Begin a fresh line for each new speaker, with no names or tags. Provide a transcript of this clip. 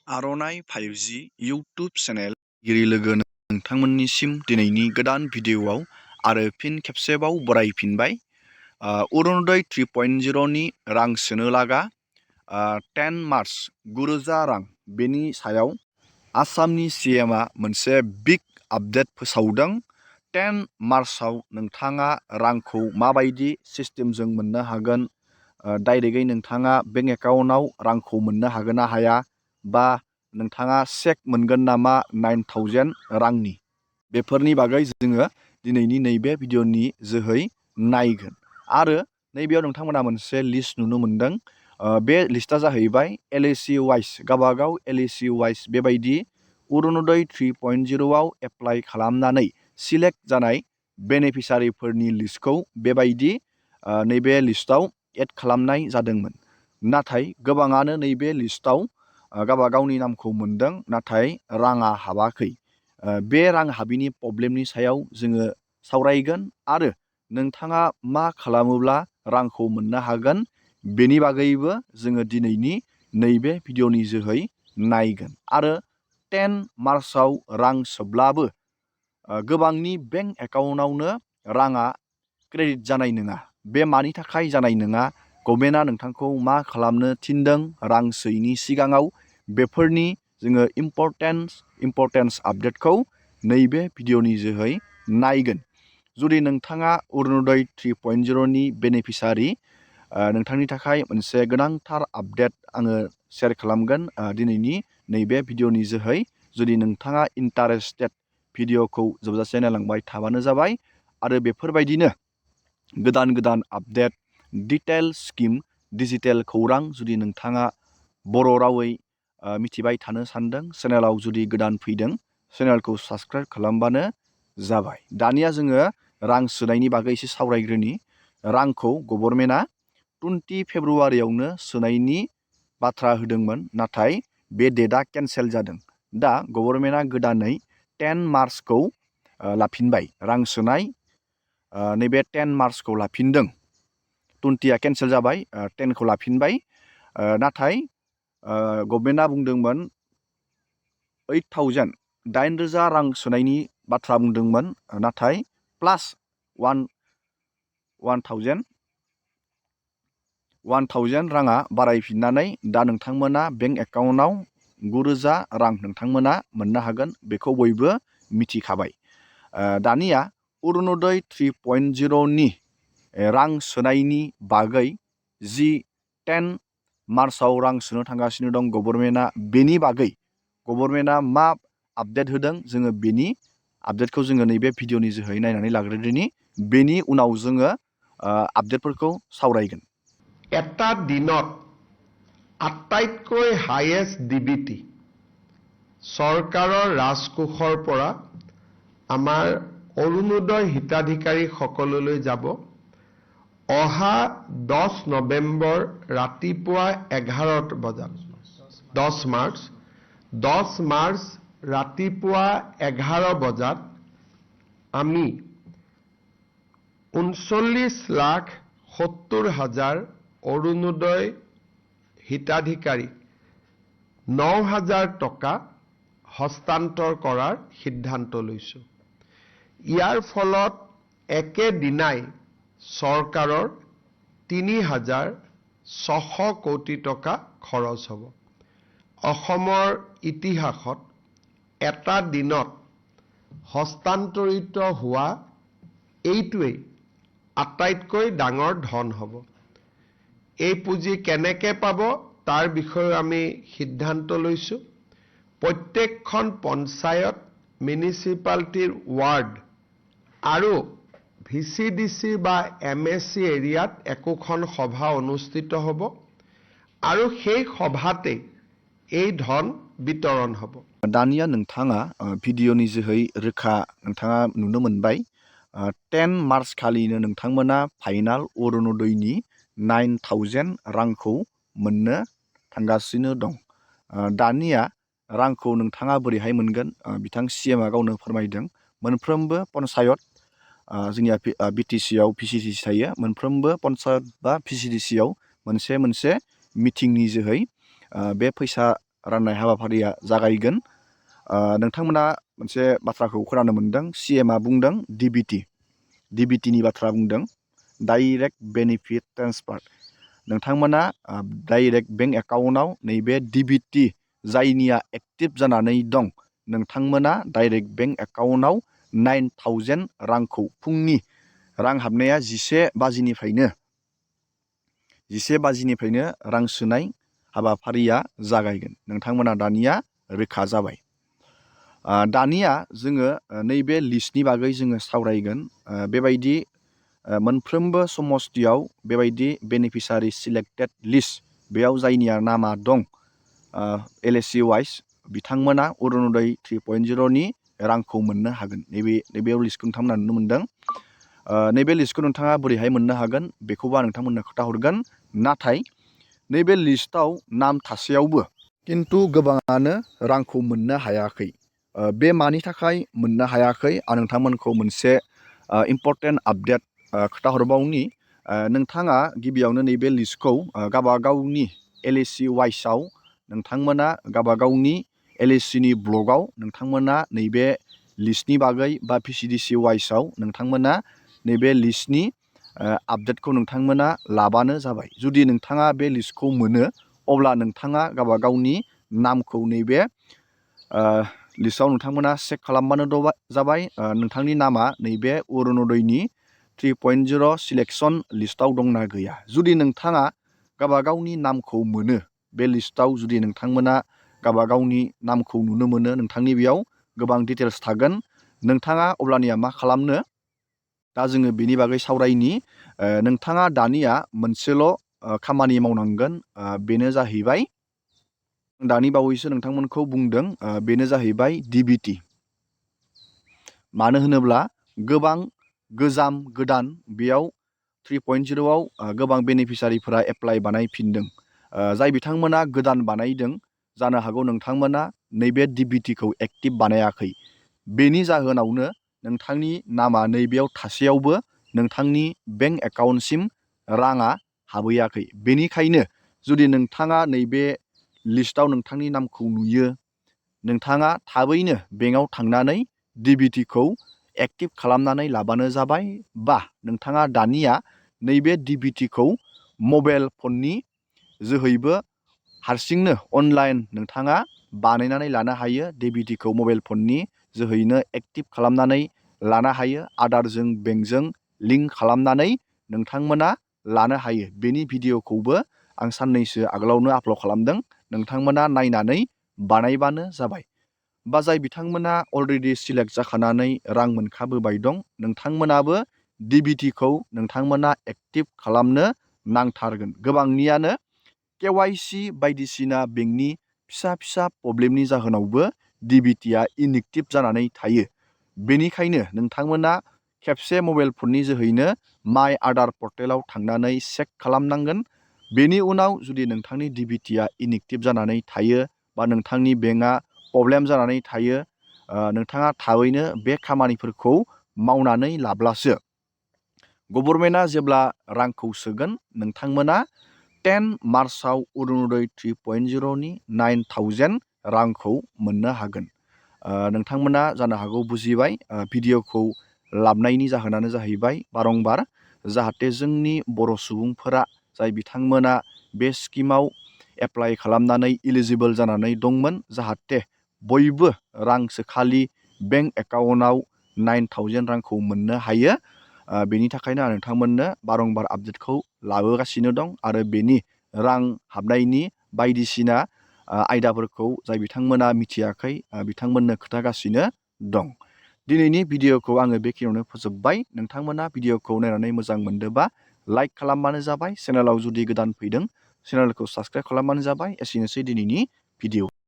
आर'नाइ 5G YouTube channel गिरि लोगो नोंथांमोननिसिम दिनैनि गोदान भिडिअ'आव आरो फिन खेबसेबाव बरायफिनबाय। अरुणोदय 3.0 नि रां सोनो लागा 10 मार्च 9,000 रां बेनि सायाव आसामनि CMआ मोनसे बिग आपडेट फोसावदों। 10 मार्चआव नोंथाङा रांखौ माबायदि सिस्टेमजों मोननो हागोन, डाइरेक्टयै नोंथाङा बेंक एकाउन्टआव रांखौ मोननो हागोन ना हाया, बा नोंथाङा चेक मोनगोन नामा 9,000 रांनि, बेफोरनि बागै जोङो दिनैनि नैबे भिडिअ'नि जोहै नायगोन। आरो नैबेयाव नोंथांमोना मोनसे लिस्ट नुनो मोनदों। बे लिस्टआ जाहैबाय LAC वाइज, गावबागाव LAC वाइज बेबायदि अरुणोदय 3.0आव एप्लाइ खालामनानै सिलेक्ट जानाय बेनिफिसारिफोरनि लिस्टखौ बेबायदि नैबे लिस्टआव एड खालामनाय जादोंमोन। नाथाय गोबाङानो नैबे लिस्टआव गावबागावनि नामखौ मोनदों, नाथाय राङा हाबाखै। बे रां हाबिनि प्रब्लेमनि सायाव जोङो सावरायगोन आरो नोंथाङा मा खालामोब्ला रांखौ मोननो हागोन बेनि बागैबो जोङो दिनैनि नैबे भिडिअ'नि जोहै नायगोन। आरो 10 मार्चआव रां सोब्लाबो गोबांनि बेंक एकाउन्टआवनो राङा क्रेडिट जानाय नङा। बे मानि थाखाय जानाय नङा, गभर्नमेन्टआ नोंथांखौ मा खालामनो थिनदों रां सोयैनि सिगाङाव, बेफोरनि जोङो इम्परटेन्स आपडेटखौ नैबे भिडिअ'नि जोहै नायगोन। जुदि नोंथाङा अरुणोदय 3.0 नि बेनिफिसारि, नोंथांनि थाखाय मोनसे गोनांथार आपडेट आङो शेयार खालामगोन दिनैनि नैबे भिडिअ'नि जोहै। जुदि नोंथाङा इन्टारेस्टेड, भिडिअ'खौ जोबजासे नायलांबाय थाबानो जाबाय। आरो बेफोरबायदिनो गोदान गोदान आपडेट, डिटेल स्किम, डिजिटेल खौरां जुदि नोंथाङा बर' रावै मिथिबाय थानो सानदों, चेनेलाव जुदि गोदान फैदों, चेनेलखौ साबस्क्राइब खालामबानो जाबाय। दानिया जोङो रां सोनायनि बागै एसे सावरायग्रोनि। रांखौ गभर्नमेन्टआ 20 फेब्रुवारियावनो सोनायनि बाथ्रा होदोंमोन, नाथाय बे डेटआ केन्सेल जादों। दा गभर्नमेन्टआ गोदानै 10 मार्चखौ लाफिनबाय। रां सोनाय नैबे 10 मार्चखौ लाफिनदों। 20आ केन्सेल जाबाय, 10खौ लाफिनबाय। नाथाय गभर्नमेन्टआ बुंदोंमोन 8,000 रां सोनायनि बाथ्रा बुंदोंमोन, नाथाय प्लास 1,000 राङा बारायफिननानै दा नोंथांमोना बेंक एकाउन्टआव 9,000 रां नोंथांमोना मोननो हागोन। बेखौ बयबो मिथिखाबाय। दानिया अरुणोदय 3.0 नि रां सोनायनि बागै जि 10 मार्चआव रां सोनो थांगासिनो दं गभर्नमेन्टआ, बेनि बागै गभर्नमेन्टआ मा आपडेट होदों, जोङो बेनि आपडेटखौ जोङो नैबे भिडिअ'नि जोहै नायनानै लाग्रोदिनि। बेनि उनाव जोङो आपडेटफोरखौ सावरायगोन।
এটা দিনত আটাইতকৈ হাইয়েষ্ট ডিবিটি চৰকাৰৰ ৰাজকোষৰ পৰা আমাৰ অৰুণোদয় হিতাধিকাৰীসকললৈ যাব। অহা 10 নৱেম্বৰ ৰাতিপুৱা 11 বজাত, 10 মাৰ্চ ৰাতিপুৱা 11 বজাত আমি 39,70,000 অৰুণোদয় হিতাধিকাৰী 9,000 টকা হস্তান্তৰ কৰাৰ সিদ্ধান্ত লৈছো। ইয়াৰ ফলত একেদিনাই চৰকাৰৰ 3,600 কোটি টকা খৰচ হ'ব। অসমৰ ইতিহাসত এটা দিনত হস্তান্তৰিত হোৱা এইটোৱেই আটাইতকৈ ডাঙৰ ধন হ'ব। এই পুঁজি কেনেকৈ পাব তাৰ বিষয়ে আমি সিদ্ধান্ত লৈছো। প্ৰত্যেকখন পঞ্চায়ত, মিউনিচিপালিটিৰ ৱাৰ্ড আৰু VCDC বা MSC এৰিয়াত একোখন সভা অনুষ্ঠিত হ'ব আৰু সেই সভাতে এই ধন বিতৰণ হ'ব।
दानिया नोंथाङा भिडिअ'नि जोहै रोखा नोंथाङा नुनो मोनबाय। 10 मार्च खालिनो नोंथांमोना फाइनाल अरुणोदयनि 9,000 रांखौ मोननो थांगासिनो दं। दानिया रांखौ नोंथाङा बोरैहाय मोनगोन? बिथां CMआ गावनो फोरमायदों। मोनफ्रोमबो पन्सायत, जोंनिया BTCआव PCDC थायो, मोनफ्रोमबो पन्सायत बा PCDCआव मोनसे मिटिंनि जोहै बे फैसा राननाय हाबाफारिया जागायगोन। नोंथांमोना मोनसे बाथ्राखौ खोनानो मोन्दों, CMआ बुंदों DBTनि बाथ्रा बुंदों, डाइरेक्ट बेनिफिट ट्रेन्सफार। नोंथांमोना डाइरेक्ट बेंक एकाउन्टआव नैबे DBT जायनिया एक्टिभ जानानै दं, नोंथांमोना डाइरेक्ट बेंक एकाउन्टआव 9,000 रांखौ फुंनि रां हाबनाया 11 बाजिनिफ्रायनो रां सोनाय हाबाफारिया जागायगोन। नोंथांमोना दानिया रोखा जाबाय। दानिया जोङो नैबे लिस्टनि बागै जोङो सावरायगोन। बेबायदि मोनफ्रोमबो समस्तियाव बेबायदि बेनिफिसारि सिलेक्टेड लिस्ट, बेयाव जायनिया नामा दं LSC वाइज, बिथांमोना अरुणोदय 3.0नि रांखौ मोननो हागोन। नैबे लिस्टखौ नोंथांमोना नुनो मोन्दों। नैबे लिस्टखौ नोंथाङा बोरैहाय मोननो हागोन बेखौबो आं नोंथांमोननो खोन्थाहरगोन। नाथाय नैबे लिस्टआव नाम थासेयावबो खिन्थु गोबाङानो रांखौ मोननो हायाखै। बे मानि थाखाय मोननो हायाखै, आं नोंथांमोनखौ मोनसे इम्परटेन्ट आपडेट खोन्थाहरबावनि। नोंथाङा गिबियावनो नैबे लिस्टखौ गावबागावनि LSC वाइजआव नोंथांमोना गावबागावनि LSCनि ब्लगाव नोंथांमोना नैबे लिस्टनि बागै बा PCDC वाइजआव नोंथांमोना नैबे लिस्टनि आपडेटखौ नोंथांमोना लाबानो जाबाय। जुदि नोंथाङा बे लिस्टखौ मोनो, अब्ला नोंथाङा गावबागावनि नामखौ नैबे लिस्टआव नोंथांमोना चेक खालामबानो जाबाय। नोंथांनि नामा नैबे अरुणोदयनि 3.0 सिलेक्सन लिस्टआव दंना गैया। जुदि नोंथाङा गावबागावनि नामखौ मोनो, बे लिस्टआव जुदि नोंथांमोना गावबागावनि नामखौ नुनो मोनो, नोंथांनि बेयाव गोबां डिटेल्स थागोन। नोंथाङा अब्लानिया मा खालामनो, दा जोङो बेनि बागै सावरायनि। नोंथाङा दानिया मोनसेल' खामानि मावनांगोन, बेनो जाहैबाय, दानि बावैसो नोंथांमोनखौ बुंदों, बेनो जाहैबाय DBT। मानो होनोब्ला गोबां गोजाम गोदान बेयाव 3.0आव गोबां बेनिफिसारिफोरा एप्लाइ बानायफिनदों। जाय बिथांमोना गोदान बानायदों, जानो हागौ नोंथांमोना नैबे DBTखौ एक्टिभ बानायाखै। बेनि जाहोनावनो नोंथांनि नामा नैबेयाव थासेयावबो नोंथांनि बेंक एकाउन्टसिम राङा हाबहैयाखै। बेनिखायनो जुदि नोंथाङा नैबे लिस्टआव नोंथांनि नामखौ नुयो, नोंथाङा थाबैनो बेंकआव थांनानै DBTखौ एक्टिभ खालामनानै लाबानो जाबाय। बा नोंथाङा दानिया नैबे DBTखौ मबाइल फननि जोहैबो हारसिंनो अनलाइन नोंथाङा बानायनानै लानो हायो। DBTखौ मबाइल फननि जोहैनो एक्टिभ खालामनानै लानो हायो। आधारजों बेंकजों लिंक खालामनानै नोंथांमोना लानो हायो। बेनि भिडिअ'खौबो आं साननैसो आगोलावनो आपल'ड खालामदों। नोंथांमोना नायनानै बानायबानो जाबाय। बा जाय बिथांमोना अलरेडि सिलेक्ट जाखानानै रां मोनखाबोबाय दं, नोंथांमोनाबो DBTखौ नोंथांमोना एक्टिभ खालामनो नांथारगोन। गोबांनियानो KYC बायदिसिना बेंकनि फिसा प्रब्लेमनि जाहोनावबो DBTआ इनएक्टिभ जानानै थायो। बेनिखायनो नोंथांमोना खेबसे मबाइल फननि जोहैनो माइ आधार पर्टेलाव थांनानै चेक खालामनांगोन। बेनि उनाव जुदि नोंथांनि DBTआ इनएक्टिभ जानानै थायो बा नोंथांनि बेंकआ प्रब्लेम जानानै थायो, नोंथाङा थाबैनो बे खामानिफोरखौ मावनानै लाब्लासो गभर्नमेन्टआ जेब्ला रांखौ सोगोन, नोंथांमोना 10 मार्चआव अरुणोदय 3.0नि 9,000 रांखौ मोननो हागोन। नोंथांमोना जानो हागौ बुजिबाय। भिडिअ'खौ लाबनायनि जाहोनानो जाहैबाय बारंबार जाहाथे जोंनि बर' सुबुंफोरा जाय बिथांमोना बे स्किमाव एप्लाइ खालामनानै इलिजिबोल जानानै दंमोन, जाहाथे बयबो रां सोखालि बेंक एकाउन्टआव 9,000 रांखौ मोननो हायो। बेनि थाखायनो आं नोंथांमोननो बारंबार आपडेटखौ लाबोगासिनो दं आरो बेनि रां हाबनायनि बायदिसिना आयदाफोरखौ जाय बिथांमोना मिथियाखै, बिथांमोननो खोन्थागासिनो दं। दिनैनि भिडिअ'खौ आङो बेखिनियावनो फोजोबबाय। नोंथांमोना भिडिअ'खौ नायनानै मोजां मोनदोंबा लाइक खालामबानो जाबाय। चेनेलाव जुदि गोदान फैदों, चेनेलखौ साबस्क्राइब खालामबानो जाबाय। एसेनोसै दिनैनि भिडिअ'।